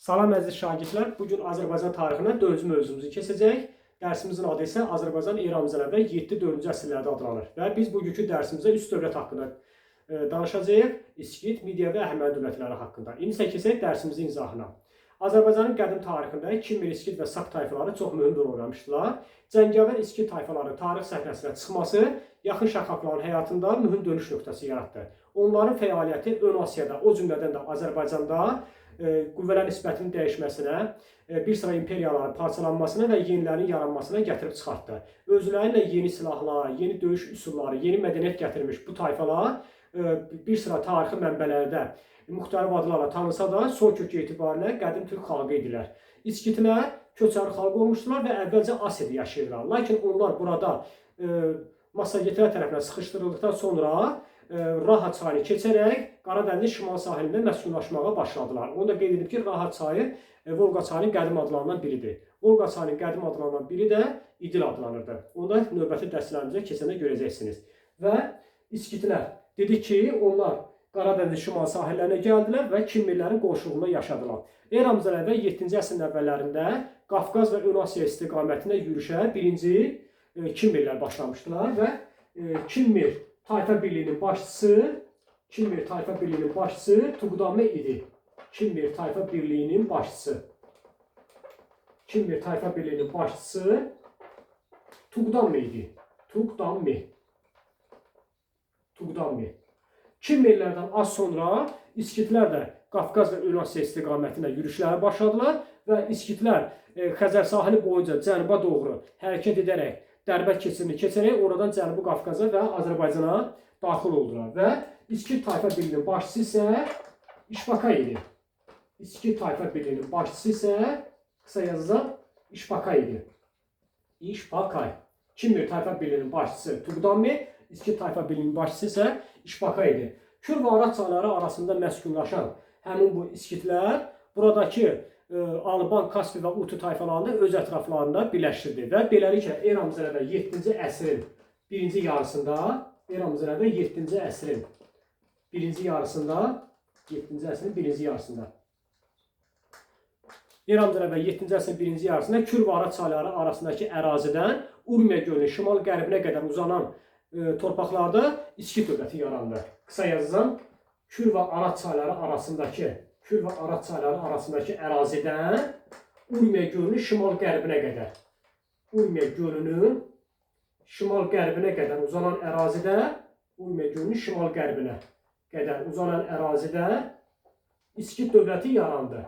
Salam əziz şagirdlər. Bu gün Azərbaycan tarixindən 4-cü mövzumuzu keçəcəyik. Dərsimizin adı isə Azərbaycan eramızdan əvvəl 7-4-cü əsrlərdə adlanır. Və biz bugünkü dərsimizdə üç dövlət haqqında danışacağıq. İskit, Midiya və Əhəməni dövlətləri haqqında. İndi isə keçək dərsimizin izahına. Azərbaycanın qədim tarixində Kimmer, İskit və Sak tayfaları çox mühüm rol oynamışdılar. Cəngavər İskit tayfalarının tarix səhnəsinə çıxması yaxın şərq xalqlarının həyatında mühüm dönüş nöqtəsi yaratdı. Onların fəaliyyəti Ön Asiyada, o cümlədən də Azərbaycanda qüvvələr nisbətinin dəyişməsinə, bir sıra imperiyaların parçalanmasına və yenilərinin yaranmasına gətirib çıxartdı. Özləri ilə yeni silahlar, yeni döyüş üsulları, yeni mədəniyyət gətirmiş bu tayfalar bir sıra tarixi mənbələrdə müxtəlif adlarla tanınsa da, soy kökü etibarilə qədim türk xalqı idilər. İskitlər köçəri xalq olmuşdular və əvvəlcə Asiyada yaşayırdılar. Lakin onlar burada massagetlər tərəfindən sıxışdırıldıqdan sonra Raha çayını keçərək Qaradənizin şimal sahilində məskunlaşmağa başladılar. Onu da qeyd edim ki, Raha çayı Volqa çayının qədim adlarından biridir. Volqa çayının qədim adlarından biri də İdil adlanırdı. Onu da növbəti dərslərimizə keçəndə görəcəksiniz. Və İskitlər dedik ki, onlar Qaradənizin şimal sahillərinə gəldilər və Kimmerlərin qonşuluğunda yaşadılar. Eramızdan əvvəl 7-ci əsrin əvvəllərində Qafqaz və Ön Asiya istiqamətində yürüşə birinci Kimmerlər başlamışdılar və Kimmer tayfa birliyinin başçısı Kimmer tayfa birliyinin başçısı Tuqdame idi. Kimmer tayfa birliyinin başçısı. Kimmer tayfa birliyinin başçısı Tuqdame idi. Tuqdame. Tuqdame. Kimmerlərdən az sonra İskitlər də Qafqaz və Ön Asiya istiqamətində yürüşlərə başladılar və İskitlər Xəzər sahili boyunca cənuba doğru hərəkət edərək Dərbənd keçidini keçərək oradan Cənubi Qafqaza və Azərbaycana daxil oldular və İskit tayfa birliyinin başçısı isə İşbakay idi. İskit tayfa birliyinin başçısı isə qısa yazacağam İşbakay idi. İşbakay. Kimmer tayfa birliyinin başçısı Tuqdami, İskit tayfa birliyinin başçısı isə İşbakay idi. Kür və Araz çayları arasında məskunlaşan həmin bu İskitlər buradakı Alban, Kaspi və Utu tayfalarını öz ətraflarında birləşdirdi və beləliklə eramızdan əvvəl 7-ci əsrin birinci yarısında eramızdan əvvəl 7-ci əsrin birinci yarısında 7-ci əsrin birinci yarısında eramızdan əvvəl 7-ci əsrin birinci yarısında Kür və Araz çayları arasındakı ərazidən Urmiya gölünün şimal-qərbinə qədər uzanan torpaqlarda İskit dövləti yarandı. Qısa yazacağam. Kür və Araz çayları arasındakı Kür və Araz çayları arasındakı ərazidən Urmiya gölünün şimal-qərbinə qədər Urmiya gölünün şimal-qərbinə qədər uzanan ərazidə Urmiya gölünün şimal-qərbinə qədər uzanan ərazidə İskit dövləti yarandı.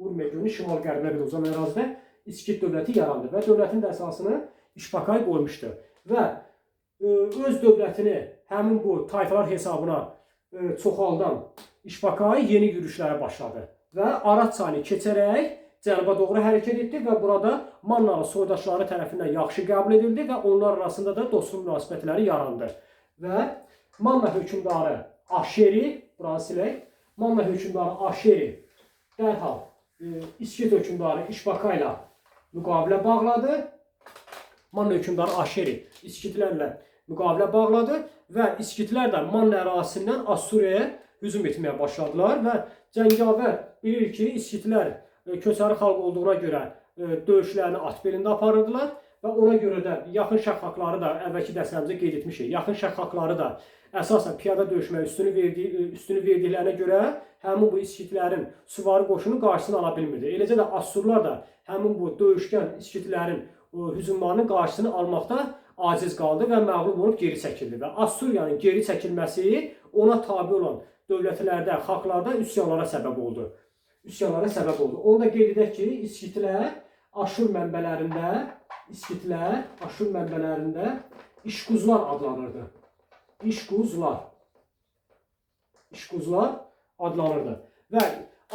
Urmiya gölünün şimal-qərbinə qədər uzanan ərazidə İskit dövləti yarandı və dövlətin də əsasını İşbakay qoymuşdu. Və öz dövlətini həmin bu tayfalar hesabına çoxaldan İşbakay yeni yürüşlərə başladı və Araz çayını keçərək cənuba doğru hərəkət etdi və burada Mannalı soydaşları tərəfindən yaxşı qəbul edildi və onlar arasında da dostluq münasibətləri yarandı. Və Manna hökmdarı Aşeri, buranı silək, Manna hökmdarı Aşeri dərhal İskit hökmdarı İşbaka ilə müqavilə bağladı. Manna hökmdarı Aşeri İskitlərlə müqavilə bağladı və İskitlər də Manna ərazisindən Assuriyaya hücum etməyə başladılar və cəngavər bilir ki, İskitlər köçəri xalq olduğuna görə döyüşlərini at belində aparırdılar və ona görə də yaxın şərq xalqları da əvvəlki dərslərimizdə qeyd etmişik. Yaxın şərq xalqları da əsasən piyada döyüşməyə üstünü verdiklərinə görə həmin bu İskitlərin süvari qoşunu qarşısını ala bilmirdi. Eləcə də Assurlar da həmin bu döyüşkən İskitlərin hücumlarının qarşısını almaqda aciz qaldı və məğlub olub geri çəkildi və Assuriyanın geri çəkilməsi ona tabe olan dövlətlərdə, xalqlarda üsyanlara səbəb oldu. Üsyanlara səbəb oldu. Onu da qeyd edək ki, İskitlər Aşur mənbələrində, İskitlər Aşur mənbələrində İşquzlar adlanırdı. İşquzlar. İşquzlar adlanırdı. Və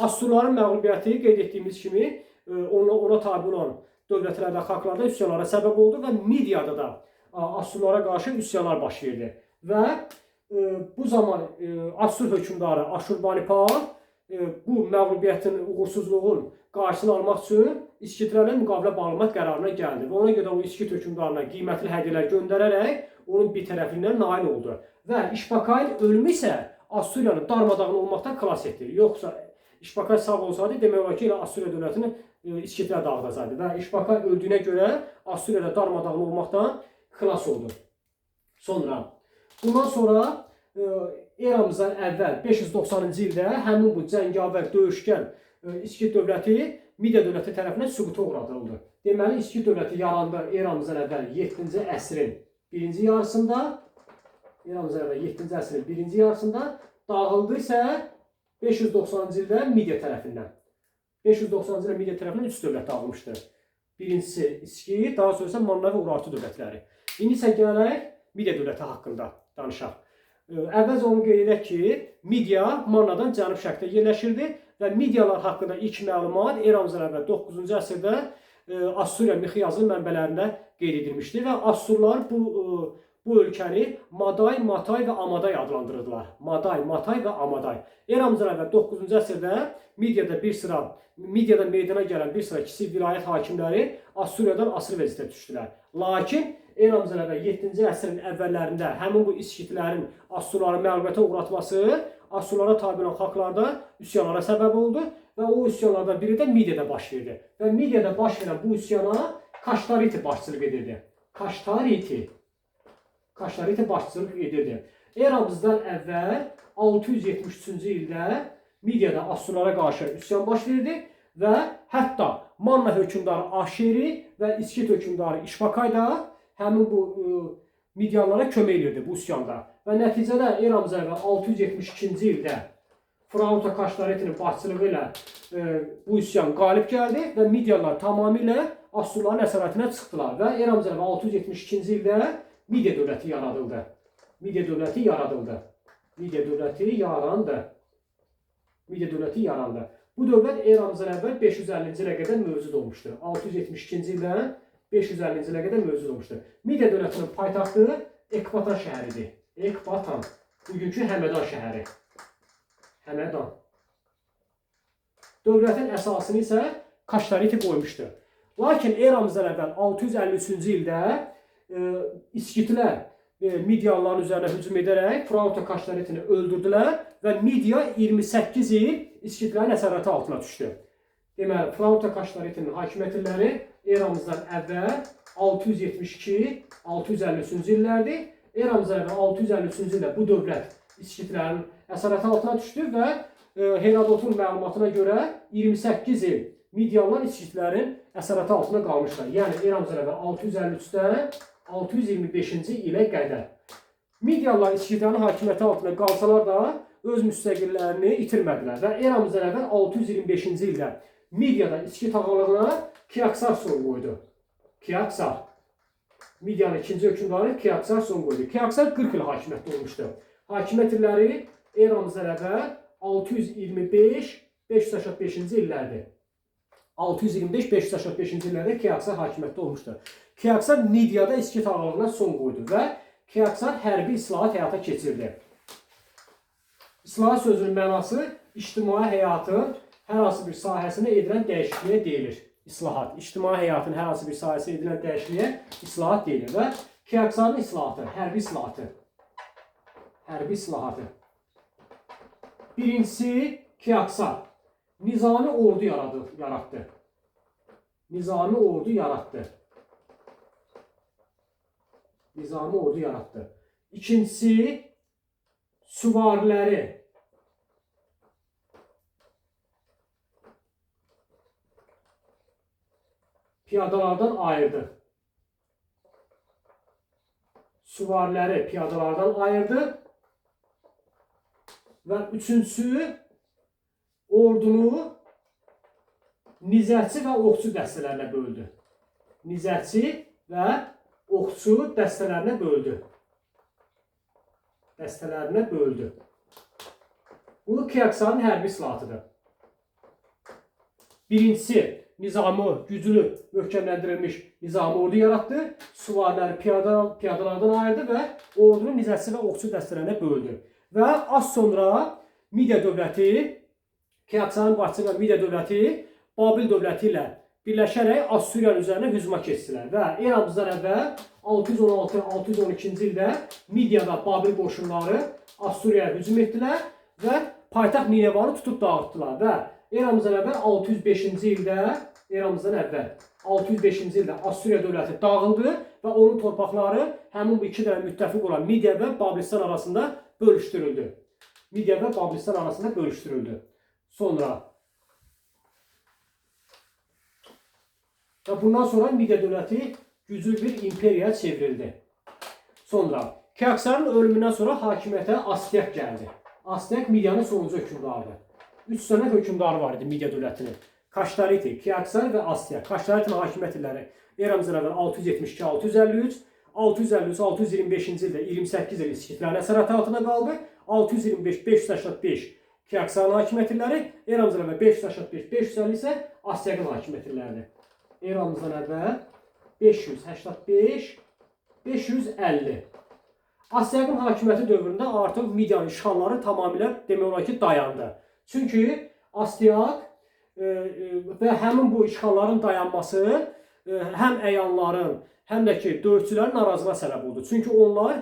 Assurların məğlubiyyəti qeyd etdiyimiz kimi ona tabe olan dövlətlərdə, xalqlarda üsyanlara səbəb oldu və Midiyada da Assurlara qarşı üsyanlar baş verdi. Və bu zaman Assur hökmdarı Aşurbanipal bu məğlubiyyətin, uğursuzluğun qarşısını almaq üçün İskitlərlə müqavilə bağlamaq qərarına gəldi və ona görə o İskit hökmdarına qiymətli hədiyyələr göndərərək onun bir tərəfindən nail oldu. Və İşbakayın ölümü isə Assuriyanı darmadağın olmaqdan xilas etdi. Yoxsa İşbakay sağ olsaydı, demək olar ki, elə Assuriya dövlətini İskitlər dağıdacaqdı və İşbakay öldüyünə görə Assuriya da darmadağın olmaqdan xilas oldu. Sonra, bundan sonra eramızdan əvvəl 590-cı ildə həmin bu cəngavər, döyüşkən İskit dövləti Midiya dövləti tərəfindən süquta uğradıldı. Deməli, İskit dövləti yarandı eramızdan əvvəl 7-ci əsrin birinci yarısında, eramızdan əvvəl 7-ci əsrin birinci yarısında, dağıldı isə 590-cı ildə Midiya tərəfindən. 590-cı ildə Midiya tərəfindən 3 dövlət dağılmışdı. Birincisi İskit, daha sonra isə Manna və Urartu dövlətləri. İndi isə gələk Midiya dövləti haqqında danışaq. Əvvəlcə onu qeyd edək ki, Midiya Mannadan cənub-şərqdə yerləşirdi və Midiyalar haqqında ilk məlumat eramızdan əvvəl 9-cu əsrdə Assuriya mixi yazılı mənbələrində qeyd edilmişdi və Assurlar bu ölkəni Maday, Matay və Amaday adlandırırdılar. Maday, Matay və Amaday. Eramızdan əvvəl 9-cu əsrdə Midiyada meydana gələn bir sıra kiçik vilayət hakimləri Assuriyadan asılı vəziyyətə düşdülər. Lakin eramızdan əvvəl 7-ci əsrin əvvəllərində həmin bu İskitlərin Assurları məğlubiyyətə uğratması Assurlara tabe olan xalqlarda üsyanlara səbəb oldu və o üsyanlardan biri də Midiyada baş verdi. Və Midiyada baş verən bu üsyana Kaştariti başçılıq edirdi. Kaştariti başçılıq edirdi. Eramızdan əvvəl 673-cü ildə Midiyada Assurlara qarşı üsyan baş verdi və hətta Manna hökmdarı Aşeri və İskit hökmdarı İşbakay da həmin bu Midiyalılara kömək edirdi bu üsyanda. Və nəticədə eramızdan əvvəl 672-ci ildə Frauta Kaştaretinin başçılığı ilə bu üsyan qalib gəldi və Midiyalılar tamamilə Assurların əsarətinə çıxdılar və eramızdan əvvəl 672-ci ildə Midiya dövləti yaradıldı. Midiya dövləti yaradıldı. Midiya dövləti yarandı. Midiya dövləti yarandı. Bu dövlət eramızdan əvvəl 550-ci ilə qədər mövcud olmuşdur. 672-ci ildən 550-ci ilə qədər mövcud olmuşdur. Midiya dövlətinin paytaxtı Ekbatan şəhəridir. Ekbatan. Bugünkü Həmədan şəhəri. Həmədan. Dövlətin əsasını isə Kaştariti qoymuşdu. Lakin eramızdan əvvəl 653-cü ildə İskitlər Midiyalıların üzərinə hücum edərək Frauta Kaştaritini öldürdülər və Midiya 28 il İskitlərin əsarəti altına düşdü. Deməli, Frauta Kaştaritinin hakimiyyət illəri eramızdan əvvəl 672-653-cü illərdir. Eramızdan əvvəl 653-cü ildə bu dövlət İskitlərin əsarəti altına düşdü və Herodotun məlumatına görə 28 il Midiyalılar İskitlərin əsarəti altına qalmışlar. Yəni eramızdan əvvəl 653-dən 625-ci ilə qədər. Midiyalılar İskitlərin hakimiyyəti altında qalsalar da öz müstəqillərini itirmədilər və eramızdan əvvəl 625-ci ildə Midiyada İskit ağalığına Kiaksar son qoydu. Kiaksar. Midiyanın ikinci hökmdarı Kiaksar son qoydu. Kiaksar 40 il hakimiyyətdə olmuşdu. Hakimiyyət illəri eramızdan əvvəl 625-585-ci illərdir. 625-585-ci illərdə Kiaksar hakimiyyətdə olmuşdu. Kiaksar Midiyada İskit ağalığına son qoydu və Kiaksar hərbi islahat həyata keçirdi. İslahat sözünün mənası ictimai həyatın hər hansı bir sahəsində edilən dəyişikliyə deyilir. İslahat. İctimai həyatın hər hansı bir sahəsində edilən dəyişikliyə islahat deyilir və Kiaksarın islahatı, hərbi islahatı. Hərbi islahatı. Birincisi Kiaksar nizami ordu yaratdı. Nizami ordu yaratdı. Nizami ordu yaratdı. İkincisi süvariləri piyadalardan ayırdı. Süvariləri piyadalardan ayırdı. Və üçüncüsü ordunu nizəçi və oxçu dəstələrinə böldü. Nizəçi və oxçu dəstələrinə böldü. Dəstələrinə böldü. Bu Kiaksarın hərbi islahatıdır. Birincisi nizamı güclü, möhkəmləndirilmiş nizami ordu yaratdı. Süvariləri piyadalardan ayırdı və ordunu nizəçi və oxçu dəstələrinə böldü. Və az sonra Midiya dövləti, Kiaksarın başçısı və Midiya dövləti Babil dövləti ilə birləşərək Assuriyanın üzərinə hücuma keçdilər və eramızdan əvvəl 616-612-ci ildə Midiya və Babil qoşunları Assuriyaya hücum etdilər və paytaxt Ninevanı tutub dağıtdılar və Eramızdan əvvəl 605-ci ildə, eramızdan əvvəl 605-ci ildə Assuriya dövləti dağıldı və onun torpaqları həmin bu iki dənə müttəfiq olan Midiya və Babilistan arasında bölüşdürüldü. Midiya və Babilistan arasında bölüşdürüldü. Sonra və bundan sonra Midiya dövləti güclü bir imperiyaya çevrildi. Sonra Kiaksarın ölümündən sonra hakimiyyətə Astiaq gəldi. Astiaq Midiyanın sonuncu hökmdarıdır. 3 dənə hökmdarı var idi Midiya dövlətinin. Kaştariti, Kiaksar və Astiaq. Kaştaritinin hakimiyyət illəri eramızdan əvvəl 672-653, 653-625-ci ildə 28 il İskitlərin əsarəti altında qaldı. 625-585 Kiaksarın hakimiyyət illəri, eramızdan əvvəl 585-550 isə Astiaqın hakimiyyət illəridir. Eramızdan əvvəl 585 550. Astiaqın hakimiyyəti dövründə artıq Midiyanın işğalları tamamilə demək olar ki, dayandı. Çünki Astiaq və həmin bu işğalların dayanması həm əyanların, həm də ki, döyüşçülərin narazılığa səbəb oldu. Çünki onlar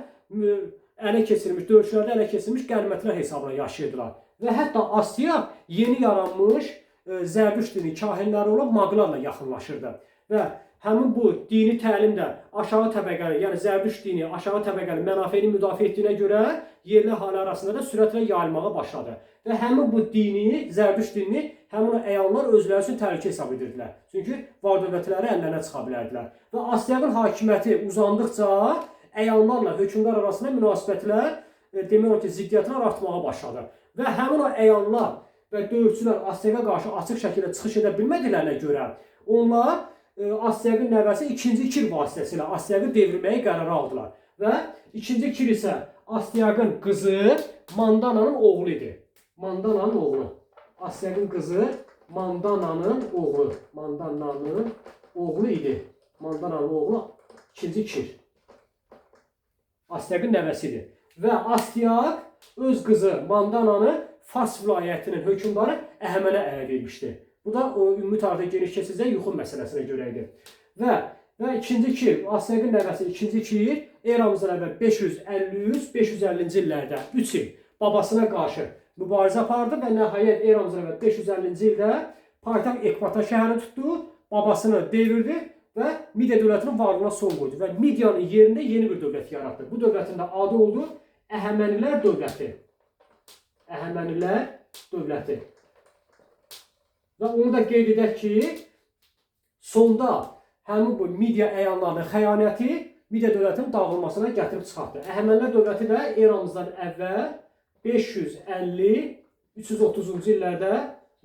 ələ keçirilmiş, döyüşlərdə ələ keçirilmiş qənimətlər hesabına yaşayırdılar. Və hətta Astiaq yeni yaranmış Zərdüşt dini kahinləri olan maqlarla yaxınlaşırdı. Və həmin bu dini təlim də aşağı təbəqəli, yəni Zərdüşt dini aşağı təbəqəli mənafeyini müdafiə etdiyinə görə yerli əhali arasında da sürətlə yayılmağa başladı. Və həmin bu dini, Zərdüşt dinini həmin o əyanlar özləri üçün təhlükə hesab edirdilər. Çünki var dövlətləri əllərinə çıxa bilərdilər. Və Astiaqın hakimiyyəti uzandıqca əyanlarla hökmdar arasında münasibətlər, demək olar ki, ziddiyyətlər artmağa başladı. Və həmin o əyanlar və döyüşçülər Astiaqa qarşı açıq şəkildə çıxış edə bilmədiklərinə görə onlar Astiaqın nəvəsi 2-ci Kir vasitəsilə Astiaqı devirməyə qərarı aldılar. Və 2-ci Kir isə Astiaqın qızı Mandananın oğlu idi. Mandananın oğlu. Astiaqın qızı Mandananın oğlu. Mandananın oğlu idi. Mandananın oğlu 2-ci Kir. Astiaqın nəvəsi idi. Və Astiaq öz qızı Mandananı Fars vilayətinin hökmdarı Əhəmənə ərə vermişdi. Bu da o ümumi tarixdə geniş keçəcək yuxu məsələsinə görə idi. Və 2-ci Kir, Astiaqın nəvəsi 2-ci Kir eramızdan əvvəl 553-550-ci illərdə 3 il babasına qarşı mübarizə apardı və nəhayət eramızdan əvvəl 550-ci ildə paytaxt Ekbatan şəhərini tutdu, babasını devirdi və Midiya dövlətinin varlığına son qoydu və Midiyanın yerində yeni bir dövlət yaratdı. Bu dövlətin də adı oldu Əhəmənilər dövləti. Əhəmənilər dövləti. Və onu da qeyd edək ki, sonda həmin bu Midiya əyanlarının xəyanəti Midiya dövlətinin dağılmasına gətirib çıxartdı. Əhəmənilər dövləti də eramızdan əvvəl 550-330-cu illərdə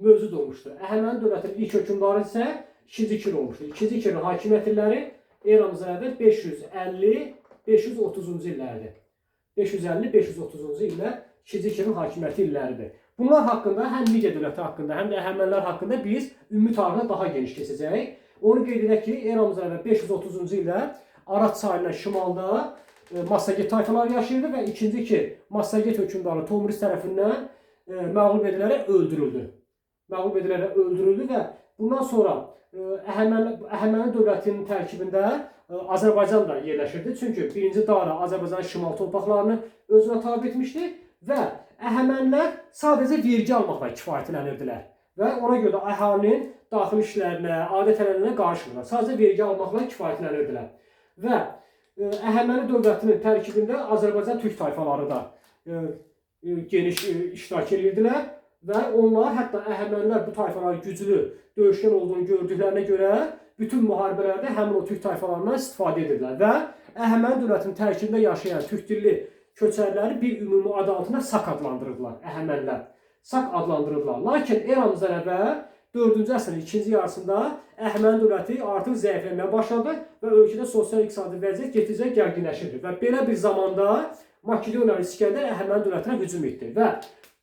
mövcud olmuşdu. Əhəməni dövlətinin ilk hökmdarı isə 2-ci Kir olmuşdu. 2-ci Kirin hakimiyyət illəri eramızdan əvvəl 550-530-cu illərdir. 550-530-cu illər 2-ci Kirin hakimiyyəti illəridir. Bunlar haqqında həm Midiya dövləti haqqında, həm də Əhəmənilər haqqında biz ümumi tarixdə daha geniş keçəcəyik. Onu qeyd edək ki, eramızdan əvvəl 530-cu ildə Araz çayından şimalda Massaget tayfaları yaşayırdı və 2-ci Kir Massaget hökmdarı Tomris tərəfindən məğlub edilərək öldürüldü. Məğlub edilərək öldürüldü və bundan sonra Əhəməni dövlətinin tərkibində Azərbaycan da yerləşirdi. Çünki 1-ci Dara Azərbaycanın şimal torpaqlarını özünə tabe etmişdi və Əhəmənilər sadəcə vergi almaqla kifayətlənirdilər və ona görə də əhalinin daxili işlərinə, adət-ənənələrinə qarışmırlar. Sadəcə vergi almaqla kifayətlənirdilər. Və Əhəməni dövlətinin tərkibində Azərbaycan türk tayfaları da geniş iştirak edirdilər və onlar, hətta Əhəmənilər bu tayfaların güclü, döyüşkən olduğunu gördüklərinə görə bütün müharibələrdə həmin o türk tayfalarından istifadə edirdilər və Əhəməni dövlətinin tərkibində yaşayan türk dilli köçəriləri bir ümumi ad altında Sak adlandırırdılar, Əhəmənilər. Sak adlandırırdılar. Lakin eramızdan əvvəl 4-cü əsrin ikinci yarısında Əhəməni dövləti artıq zəifləməyə başladı və ölkədə sosial-iqtisadi vəziyyət getdikcə gərginləşirdi. Və belə bir zamanda Makedoniyalı İsgəndər Əhəməni dövlətinə hücum etdi və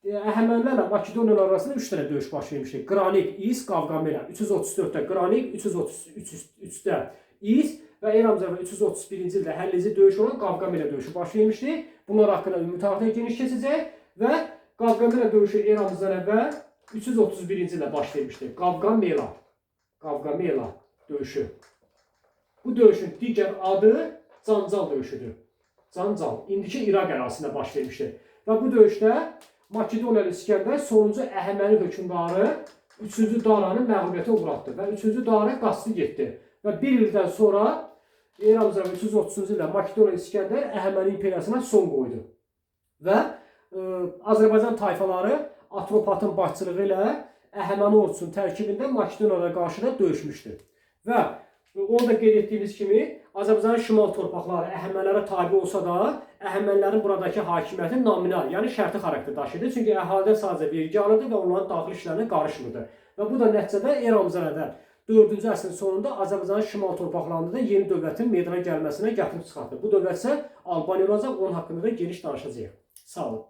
Əhəmənilərlə Makedoniyalılar arasında 3 dənə döyüş baş vermişdi. Qranik, İs, Qavqamela. 334-də Qranik, 333-də İs və eramızdan əvvəl 331-ci ildə həlledici döyüş olan Qavqamela döyüşü baş vermişdi. Bunlar haqqında ümumi tarixdə geniş keçəcək və Qavqamela döyüşü eramızdan əvvəl 331-ci ildə baş vermişdi. Qavqamela döyüşü. Bu döyüşün digər adı Cancal döyüşüdür. Cancal. İndiki İraq ərazisində baş vermişdi. Və bu döyüşdə Makedoniyalı İsgəndər sonuncu Əhəməni hökmdarı 3-cü Daranı məğlubiyyətə uğratdı və 3-cü Dara qaçdı getdi. Və bir ildən sonra eramızdan 330-cu ildə Makedoniya İsgəndər Əhəməni imperiyasına son qoydu. Və Azərbaycan tayfaları Atropatın başçılığı ilə Əhəməni ordusunun tərkibində Makedoniyaya qarşı da döyüşmüşdü. Və onu da qeyd etdiyimiz kimi Azərbaycanın şimal torpaqları Əhəmənilərə tabe olsa da, Əhəmənilərin buradakı hakimiyyəti nominal, yəni şərti xarakter daşıyırdı. Çünki əhalidən sadəcə vergi alırdı və onların daxili işlərinə qarışmırdı. Və bu da nəticədə eramıza qədər 4-cü əsrin sonunda Azərbaycanın şimal torpaqlarında da yeni dövlətin meydana gəlməsinə gətirib çıxartdı. Bu dövlət isə Albaniya olacaq, onun haqqında da geniş danışacağıq. Sağ olun.